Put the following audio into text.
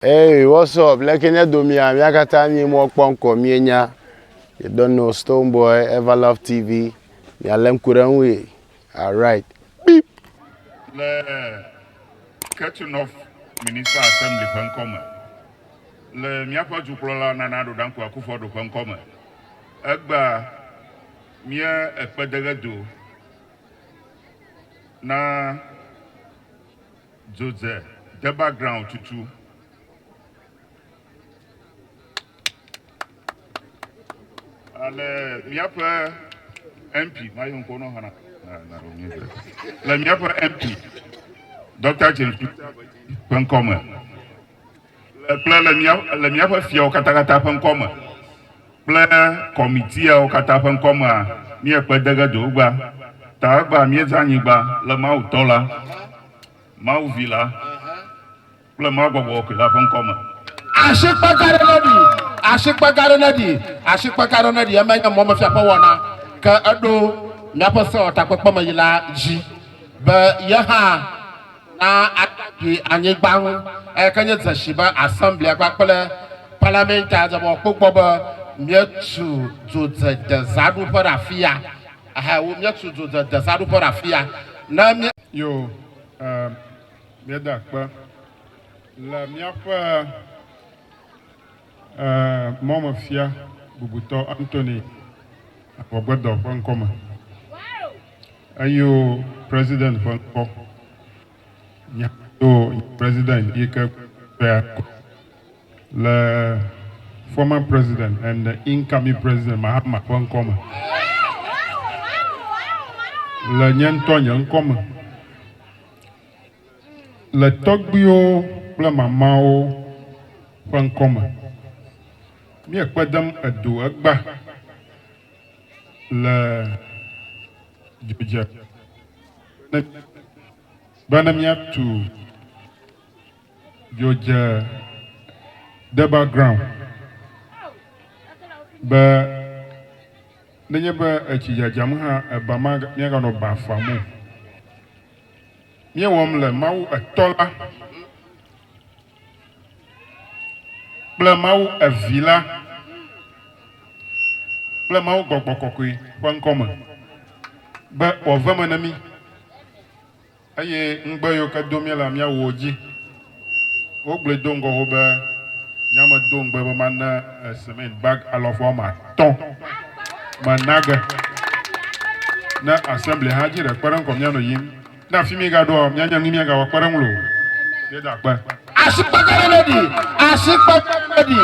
Hey, what's up? Leke nye domia, mía katã mí mɔ kpɔ ŋkɔ míenya. You don't know Stonebwoy, Everlove TV. Mialé ŋku ɖe ŋu ye. Alright. Beep. Le Ketu North Municipal Assembly ƒe ŋkɔ me, le míaƒe dukplɔla Nana Addo Dankwa Akufo-Addo ƒe ŋkɔ me, egbea mía ekpe de ge do na Dzodze Deba Ground tutu. Ale míaƒe MP, mayɔ ŋkɔ nɔ hã le míaƒe MP, Dr. James ƒe ŋkɔ me, kple le mía le míaƒe fiawo katakata ƒe ŋkɔ me, kple kɔmitiawo katã ƒe ŋkɔ mea, míekpe de ge do egbea. Ta egbea míedze anyigba le Mawu Tɔ la, Mawu Vi la, kple Mawu Gbɔgbɔ Kɔkɔe la ƒe ŋkɔ me. Asikpega ɖe neɖi, asikpega ɖe neɖi, asikpega ɖe neɖi, emae nye mɔmefia ƒe wɔna. Ke eɖo míaƒe sewɔtakpekpemeyila dzi be ye hã na aɖi anyigba ŋu, eyi ke nye dzesi be Assemblea kpakple Parliamentia dze be woakpɔ gbɔ be míetu dzodzedezaɖuƒe ɖe afiya. Ehe, míetu dzodzedezaɖuƒe ɖe afiya. Ne mí. Yo, eh, míeda akpe le míaƒe eh, mɔmefia bubutɔ Anthony Avɔgbedɔ ƒe ŋkɔme. Eyo president ƒe ŋkɔ. Nye yo president yi ke ƒea le former president and the incoming president Mahama ƒe ŋkɔ me. Le nye ŋutɔ nye ŋkɔ me. Le tɔgbuiwo kple mamawo ƒe ŋkɔ me. Míekpe dem edo egba le dzodze ne be ne míatu dzodze deba ground be nenye be etsi dzadzam hã eba ma míaganɔ ba fam o. Míewɔm le Mawu Etɔ la kple Mawu Evi la kple Mawu Gbɔgbɔ Kɔkɔe ƒe ŋkɔ me be wòave eme na mí eye ŋugbe yiwo ke do míelea míawɔ wo dzi. Wogblɔe do ŋgɔ xoxo be nye medo ŋugbe be mana cement bag alɔfo woame atɔ̃ mena ge ne assembly hã dzi ɖe kpe ɖe ŋkɔ míanɔ yiyim. Ne afi míegaɖoa, míanya nu míagawɔ kpe ɖe eŋu loo. Míeda akpe. Asikpega ɖe neɖi, asikpega ɖe neɖi.